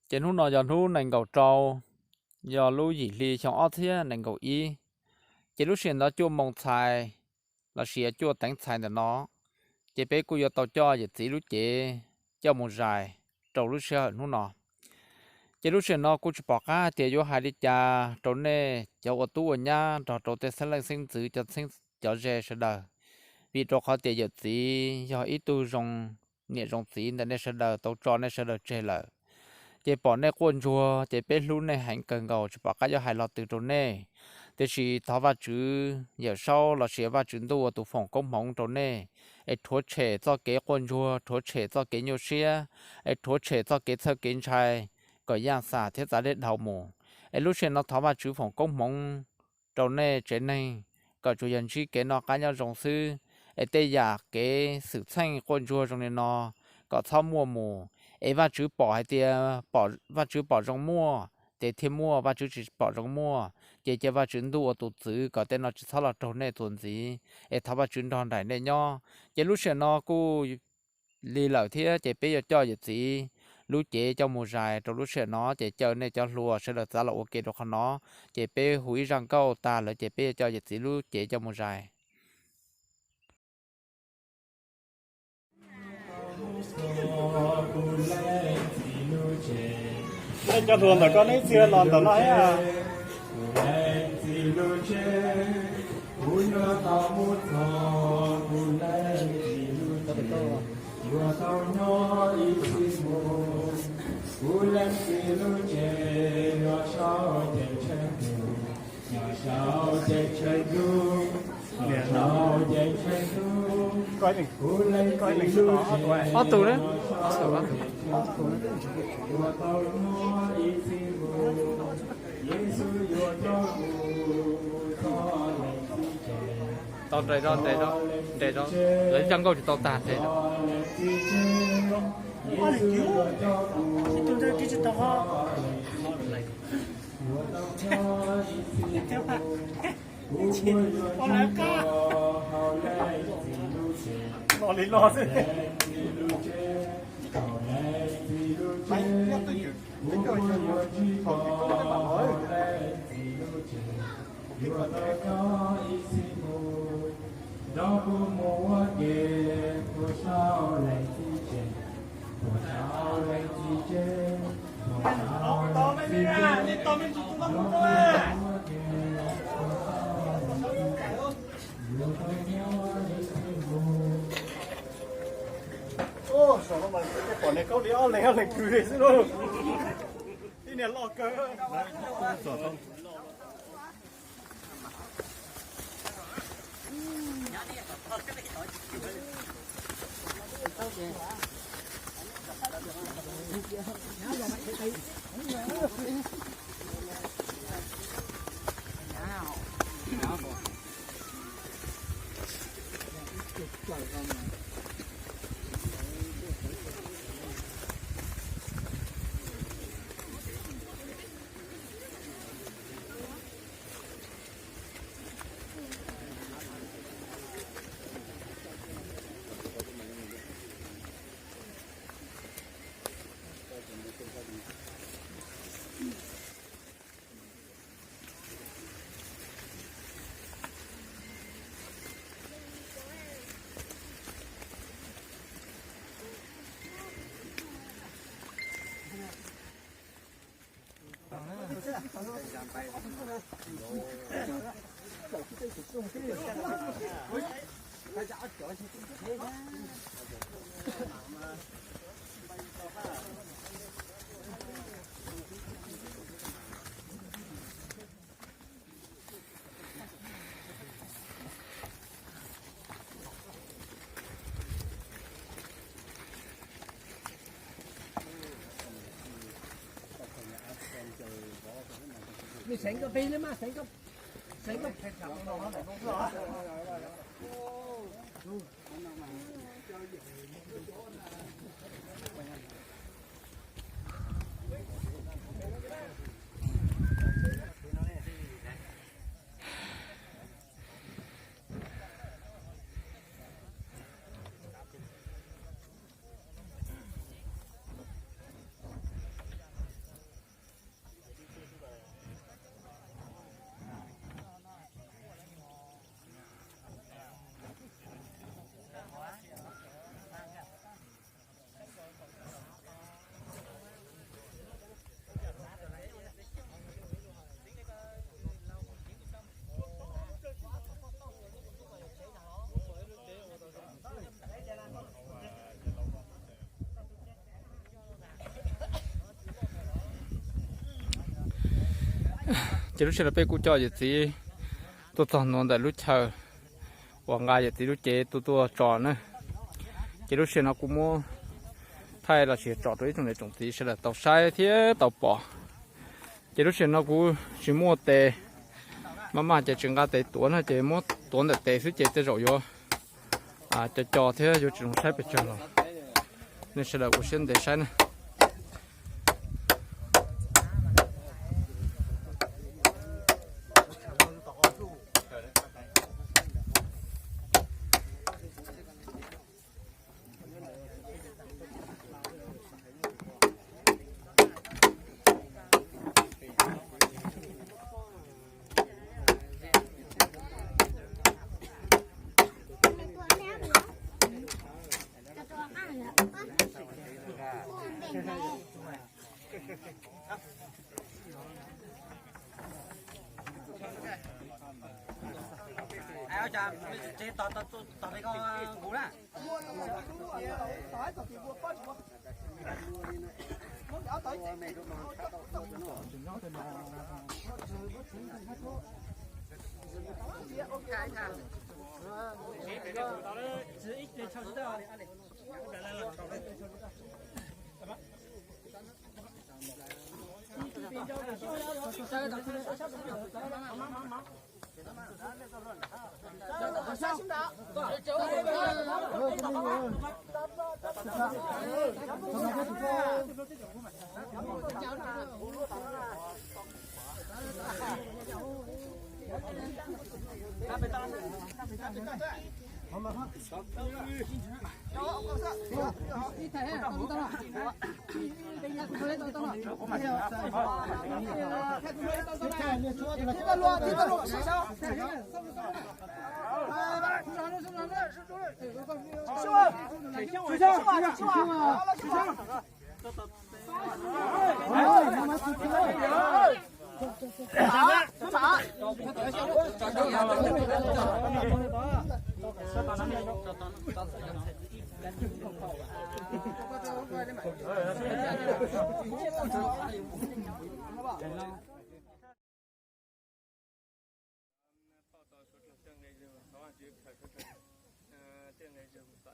Ces hnub no yog hnub nees nkaum rau, yog lub yim hli xyoo ob txhiab nees nkaum ib. Ces lub sij hawm ntawd cuaj moo txhais lossis cuaj teev txhais ntawm no, ces peb kuj yuav tau coj yawm txiv lub cev coj mus zais rau lub sij hawm hnub no. Ces lub sij hawm no kuj tsis pom qab hais tias yuav hais li cas rau nej cov ua tub ua nyab nrog rau tej xeeb leej xeeb ntxwv, cov ze sawv daws, vim rau qhov tias yawm txiv yog ib tug zoo niam zoo txiv ntawm nej sawv daws, tau tso nej sawv daws tseg lawm. Ces pom nej quaj ntsuag ces peb hlub nej heev kawg nkaus, tsis pom qab yuav hais lo twg rau nej. Tiam sis thov Vajtswv Yawm Saub lossis Vajtswv Ntuj ua tus foom koob hmoov rau nej, es rhuav tshem txoj kev quaj ntsuag, rhuav tshem txoj kev nyuaj siab, es rhuav tshem txoj kev txhawj kev ntshai kom yaj xam thiab txav dej dhau mus. Es lub sij hawm no thov Vajtswv foom koob hmoov rau nej tsev neeg kom tsuas yog ntsib kev noj qab nyob zoo xwb, es tej yam kev xwm txheej quaj ntsuag zoo li no kom txhob muaj mus. Es Vajtswv pom hais tias Vajtswv pom zoo muaj ces thiaj muaj, Vajtswv tsis pom zoo muaj ces cia Vajtswv Ntuj ua tus txwv kom tej no tsis txhob los raug nej txuas ntxiv, es thov Vajtswv nrog nraim nej nyob. Ces lub sij hawm no kuj li lawm thiab ces peb yuav coj yawm txiv lub cev coj mus zais rau lub sij hawm no, ces caw nej cov hluas sawv daws txav los ua ke rau qhov no. Ces peb hu ib zaj nkauj tag lawm ces peb yuav coj yawm txiv lub cev coj mus zais. Nej cov hluas ntawm ko neb txia los ntawm no thiab. Ob tug na. Ob tug, ob tug. Tau nres, nres, nres, lawv coj nkauj tsis tau tag nres. Los li los xwb. Pom niag Kaub Lis ob leeg ob leeg kwv li xwb lauj. Tib niag loj kawg. Ces lub sij hawm no peb kuj coj yawm txiv tuaj txog ntua ntawm lub chaw uas nqa yawm txiv lub cev tuaj tuaj tso na. Ces lub sij hawm no kuv muab thaij los sis tso rau ib tsoom niam tsoom txiv sawv daws tau saib thiab tau pom. Ces lub sij hawm no kuv tsis muaj tes, maj maj ces tsis nqa tes tuav no ces muab tuav ntawm tes xwb ces tej zaum yuav co co thiab yuav tsis zoo saib pes tsawg los nej sawv daws ua siab ntev saib na. Pauj tau suav dlawg tej nqe zog, thov Vajtswv khaws suav dlawg tej nqe zog tom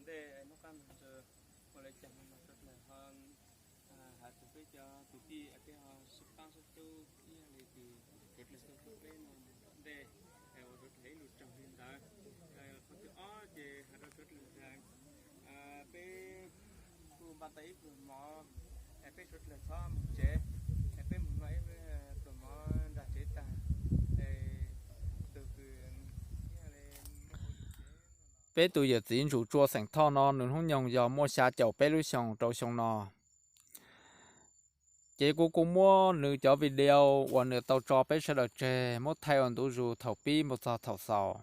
ntej hnub qab mus ntawd ua li cas no los suav dlawg ho hais txog peb cov kwv tij es peb ho sib pab sib hlub ib yam li kws suav dlawg tau hlub peb no mus tom ntej, es ua suav dlawg ib lus tsaug li ntawd. Qhov thib ob ces hais rau suav dlawg tias peb kuj npaj tau ib pluag mov, es peb suav dlawg txhob mus tsev, es peb mus noj ib pluag mov nram tsev tag, es tus kws Peb tus yawm txiv Ntsuj Tsua xeem Thoj no nws hnub nyoog yog muaj xya caum peb lub xyoos rau xyoo no. Ces kuv kuj muab nws cov video uas nws tau tso peb sawv daws tseg muab thaij ua ntu zus thaum pib mus txog thaum xaus.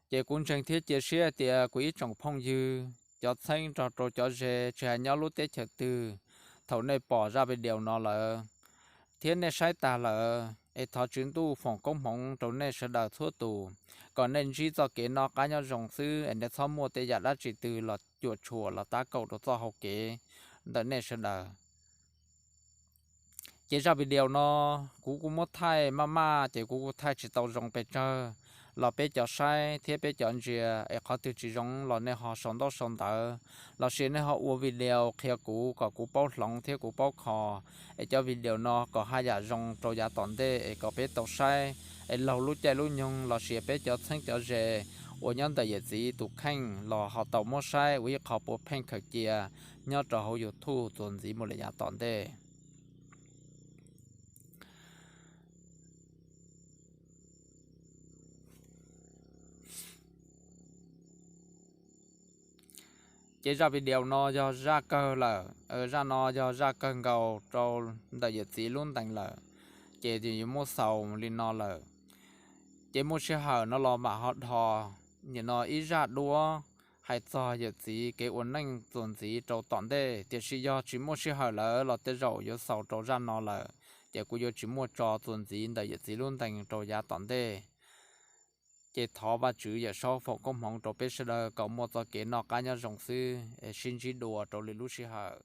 Ces kuv ntseeg thiab cia siab tias kuv ib tsoom phooj ywg, cov txheeb nrog rau cov ze tsis hais nyob lub teb chaws twg, thaum nej pom zaj video no lawm thiab nej saib tag lawm es thov Tswv Ntuj foom koob hmoov rau nej sawv daws txhua tus, kom nej ntsib txoj kev noj qab nyob zoo xwb es nej txhob muaj tej yam dab tsi twg los cuam tshuam los tab kaum rau txoj hau kev ntawm nej sawv daws. Ces zaj video no kuv kuj muab thaij maj maj ces kuv kuj thaij tsis tau zoo pes tsawg, los peb cov saib thiab peb cov ntsia es qhov twg tsis zoo los nej ho sau ntaub sau ntawv, lossis nej ho ua video qhia kuv kom kuv paub hloov thiab kuv paub kho, es cov video no kom haj yam zoo rau yav tom ntej es kom peb tau saib, es laug lub caij lub nyoog lossis peb cov txheeb cov ze uas nyob ntawm yawm txiv tus kheej los ho tau muab saib ua ib qho puav pheej khaws cia nyob rau hauv YouTube txuas ntxiv mus lawm yav tom ntej. Ces zaj video no yog zaj kawg lawm, zaj no yog zaj kawg nkaus rau ntawm yawm txiv lub ntees lawm, ces yuav muab xaus li no lawm. Ces muaj sij hawm no los mam ho dhos nim no ib zaj duab hais txog yawm txiv kev ua neej txuas ntxiv rau tom ntej, tiam sis yog tsis muaj sij hawm lawm los tej zaum yuav xaus rau zaj no lawm, ces kuv yuav tsis muaj tso txuas ntxiv ntawm yawm txiv lub ntees rau yav tom ntej. Ces thov Vajtswv Yawm Saub foom koob hmoov rau peb sawv daws kom muaj txoj kev noj qab nyob zoo xwb, sib ntsib dua rau lwm lub sij hawm.